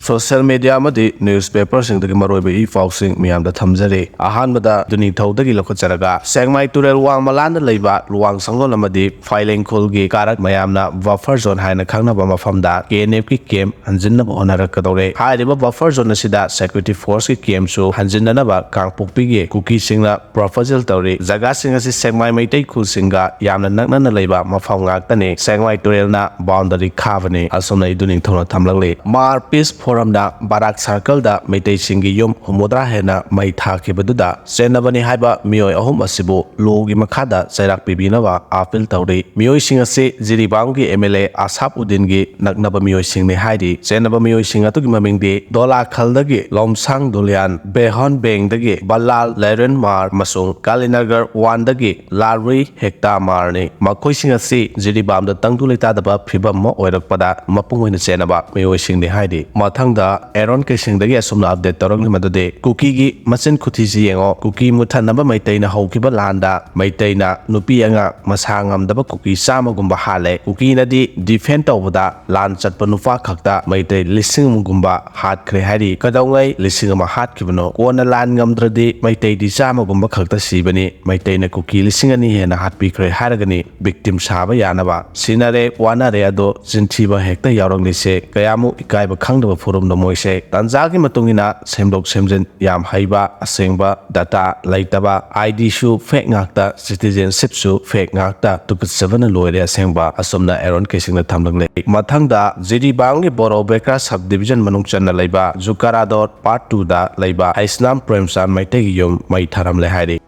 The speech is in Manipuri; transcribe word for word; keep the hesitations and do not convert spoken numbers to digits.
ꯁꯣꯁꯤꯌꯦꯜ ꯃꯦꯗꯤꯌꯥ ꯑꯃꯗꯤ ꯅ꯭ꯌꯨꯁꯄꯦꯄꯔꯁꯤꯡꯗꯒꯤ ꯃꯔꯨꯑꯣꯏꯕ ꯏ ꯄꯥꯎꯁꯤꯡ ꯃꯤꯌꯥꯝꯗ ꯊꯝꯖꯔꯤ꯫ ꯑꯍꯥꯟꯕꯗ ꯏꯗꯨꯅꯤꯡꯊꯧꯗꯒꯤ ꯂꯧꯈꯠꯆꯔꯒ, ꯁꯦꯛꯃꯥꯏ ꯇꯨꯔꯦꯜ ꯋꯥꯡꯃ ꯂꯥꯟꯗ ꯂꯩꯕ ꯂꯨꯋꯥꯡ ꯁꯪꯒꯣꯜ ꯑꯃꯗꯤ ꯐꯥꯏꯂꯦꯡꯈꯣꯜꯒꯤ ꯀꯥꯔꯛ ꯃꯌꯥꯝꯅ ꯕꯐꯔ ꯖꯣꯟ ꯍꯥꯏꯅ ꯈꯪꯅꯕ ꯃꯐꯝꯗ ꯀꯦ ꯑꯦꯟ ꯑꯦꯐꯀꯤ ꯀꯦꯝꯞ ꯍꯟꯖꯤꯟꯅꯕ ꯍꯣꯠꯅꯔꯛꯀꯗꯧꯔꯦ꯫ ꯍꯥꯏꯔꯤꯕ ꯕꯐꯔ ꯖꯣꯟ ꯑꯁꯤꯗ ꯁꯦꯀ꯭ꯌꯨꯔꯤꯇꯤ ꯐꯣꯔꯁꯀꯤ ꯀꯦꯝꯞꯁꯨ ꯍꯟꯖꯤꯟꯅꯅꯕ ꯀꯥꯡꯄꯣꯛꯄꯤꯒꯤ ꯀꯨꯀꯤꯁꯤꯡꯅ ꯄ꯭ꯔꯣꯄꯣꯖꯦꯜ ꯇꯧꯔꯤ꯫ ꯖꯒꯥꯁꯤꯡ ꯑꯁꯤ ꯁꯦꯛꯃꯥꯏ ꯃꯩꯇꯩ ꯈꯨꯜꯁꯤꯡꯒ ꯌꯥꯝꯅ ꯅꯛꯅꯅ ꯂꯩꯕ ꯃꯐꯝ ꯉꯥꯛꯇꯅꯤ꯫ ꯁꯦꯛꯃꯥꯏ ꯇꯨꯔꯦꯜꯅ ꯕꯥꯎꯟꯗꯔꯤ ꯈꯥꯕꯅꯤ꯫ ꯑꯁꯨꯝꯅ ꯏꯗꯨꯅꯤꯡꯊꯧꯅ ꯊꯝꯂꯛꯂꯤ꯫ ꯃꯥꯔ ꯄꯤꯁ ꯐꯣꯔꯝꯅ ꯕꯔꯥꯛ ꯁꯥꯔꯀꯜꯗ ꯃꯩꯇꯩꯁꯤꯡꯒꯤ ꯌꯨꯝ ꯍꯨꯝꯐꯨꯇꯔꯥ ꯍꯦꯟꯅ ꯃꯩ ꯊꯥꯈꯤꯕꯗꯨꯗ ꯆꯦꯟꯅꯕꯅꯤ ꯍꯥꯏꯕ ꯃꯤꯑꯣꯏ ꯑꯍꯨꯝ ꯑꯁꯤꯕꯨ ꯂꯣꯒꯤ ꯃꯈꯥꯗ ꯆꯩꯔꯥꯛ ꯄꯤꯕꯤꯅꯕ ꯑꯥꯄꯤꯜ ꯇꯧꯔꯤ꯫ ꯃꯤꯑꯣꯏꯁꯤꯡ ꯑꯁꯤ ꯖꯤꯔꯤꯕꯥꯝꯒꯤ ꯑꯦꯝ ꯑꯦꯜ ꯑꯦ ꯑꯁꯥꯞ ꯎꯗꯤꯟꯒꯤ ꯅꯛꯅꯕ ꯃꯤꯑꯣꯏꯁꯤꯡꯅꯤ ꯍꯥꯏꯔꯤ꯫ ꯆꯦꯟꯅꯕ ꯃꯤꯑꯣꯏꯁꯤꯡ ꯑꯗꯨꯒꯤ ꯃꯃꯤꯡꯗꯤ ꯗꯣꯂꯥꯈꯜꯗꯒꯤ ꯂꯣꯝꯁꯥꯡ ꯗꯨꯂꯤꯌꯥꯟ, ꯕꯦꯍꯣꯟ ꯕꯦꯡꯗꯒꯤ ꯕꯜꯂꯥꯜ ꯂꯦꯔꯦꯟꯃꯥꯔ ꯑꯃꯁꯨꯡ ꯀꯥꯂꯤꯅꯒꯔ ꯋꯥꯟꯗꯒꯤ ꯂꯥꯔꯨꯏ ꯍꯦꯛꯇꯥꯃꯥꯔꯅꯤ꯫ ꯃꯈꯣꯏꯁꯤꯡ ꯑꯁꯤ ꯖꯤꯔꯤꯕꯥꯝꯗ ꯇꯪꯗꯨ ꯂꯩꯇꯥꯗꯕ ꯐꯤꯕꯝ ꯑꯃ ꯑꯣꯏꯔꯛꯄꯗ ꯃꯄꯨꯡ ꯑꯣꯏꯅ ꯆꯦꯟꯅꯕ ꯃꯤꯑꯣꯏꯁꯤꯡꯅꯤ ꯍꯥꯏꯔꯤ꯫ ꯃꯊꯪꯗ ꯑꯦꯔꯣꯟ ꯀꯩꯁꯤꯡꯗꯒꯤ ꯑꯁꯨꯝꯅ ꯑꯞꯗꯦꯠ ꯇꯧꯔꯛꯂꯤ ꯃꯗꯨꯗꯤ, ꯀꯨꯀꯤꯒꯤ ꯃꯆꯤꯟ ꯈꯨꯊꯤꯁꯤ ꯌꯦꯡꯉꯣ꯫ ꯀꯨꯀꯤ ꯃꯨꯠꯊꯅꯕ ꯃꯩꯇꯩꯅ ꯍꯧꯈꯤꯕ ꯂꯥꯟꯗ ꯃꯩꯇꯩꯅ ꯅꯨꯄꯤ ꯑꯉꯥꯡ ꯃꯁꯥ ꯉꯝꯗꯕ ꯀꯨꯀꯤ ꯆꯥꯝꯃꯒꯨꯝꯕ ꯍꯥꯠꯂꯦ꯫ ꯀꯨꯀꯤꯅꯗꯤ ꯗꯤꯐꯦꯟ ꯇꯧꯕꯗ ꯂꯥꯟ ꯆꯠꯄ ꯅꯨꯄꯥ ꯈꯛꯇ ꯃꯩꯇꯩ ꯂꯤꯁꯤꯡ ꯑꯃꯒꯨꯝꯕ ꯍꯥꯠꯈ꯭ꯔꯦ ꯍꯥꯏꯔꯤ꯫ ꯀꯩꯗꯧꯉꯩ ꯂꯤꯁꯤꯡ ꯑꯃ ꯍꯥꯠꯈꯤꯕꯅꯣ? ꯀꯣꯟꯅ ꯂꯥꯟ ꯉꯝꯗ꯭ꯔꯗꯤ ꯃꯩꯇꯩꯗꯤ ꯆꯥꯝꯃꯒꯨꯝꯕ ꯈꯛꯇ ꯁꯤꯕꯅꯤ꯫ ꯃꯩꯇꯩꯅ ꯀꯨꯀꯤ ꯂꯤꯁꯤꯡ ꯑꯅꯤ ꯍꯦꯟꯅ ꯍꯥꯠꯄꯤꯈ꯭ꯔꯦ ꯍꯥꯏꯔꯒꯅꯤ ꯚꯤꯛꯇꯤꯝ ꯁꯥꯕ ꯌꯥꯅꯕ꯫ ꯁꯤꯅꯔꯦ, ꯋꯥꯅꯔꯦ, ꯑꯗꯣ ꯆꯤꯟꯊꯤꯕ ꯍꯦꯛꯇ ꯌꯥꯎꯔꯛꯂꯤꯁꯦ ꯀꯌꯥꯃꯨꯛ ꯏꯀꯥꯏꯕ ꯈꯪꯗꯕ ꯐꯨꯔꯨꯞꯅꯣ ꯃꯣꯏꯁꯦ꯫ ꯇꯥꯟꯖꯥꯒꯤ ꯃꯇꯨꯡ ꯏꯟꯅ ꯁꯦꯝꯗꯣꯛ ꯁꯦꯝꯖꯤꯟ ꯌꯥꯝ ꯍꯩꯕ, ꯑꯁꯦꯡꯕ ꯗꯇꯥ ꯂꯩꯇꯕ, ꯑꯥꯏ ꯗꯤꯁꯨ ꯐꯦꯛ ꯉꯥꯛꯇ, ꯁꯤꯇꯤꯖꯦꯟꯁꯤꯞꯁꯨ ꯐꯦꯛ ꯉꯥꯛꯇ, ꯇꯨꯀꯠꯆꯕꯅ ꯂꯣꯏꯔꯦ ꯑꯁꯦꯡꯕ꯫ ꯑꯁꯨꯝꯅ ꯑꯦꯔꯣꯟ ꯀꯦꯁꯤꯡꯅ ꯊꯝꯂꯛꯂꯦ꯫ ꯃꯊꯪꯗ ꯖꯤꯔꯤꯕꯥꯝꯒꯤ ꯕꯣꯔꯣ ꯕꯦꯀ꯭ꯔꯥ ꯁꯕ ꯗꯤꯕꯤꯖꯟ ꯃꯅꯨꯡ ꯆꯟꯅ ꯂꯩꯕ ꯖꯨꯀꯥꯔꯥꯗꯣꯔ ꯄꯥꯔꯠ ꯇꯨꯗ ꯂꯩꯕ ꯍꯩꯁꯅꯥꯝ ꯄ꯭ꯔꯦꯝꯆꯥꯟ ꯃꯩꯇꯩꯒꯤ ꯌꯨꯝ ꯃꯩ ꯊꯥꯔꯝꯂꯦ ꯍꯥꯏꯔꯤ꯫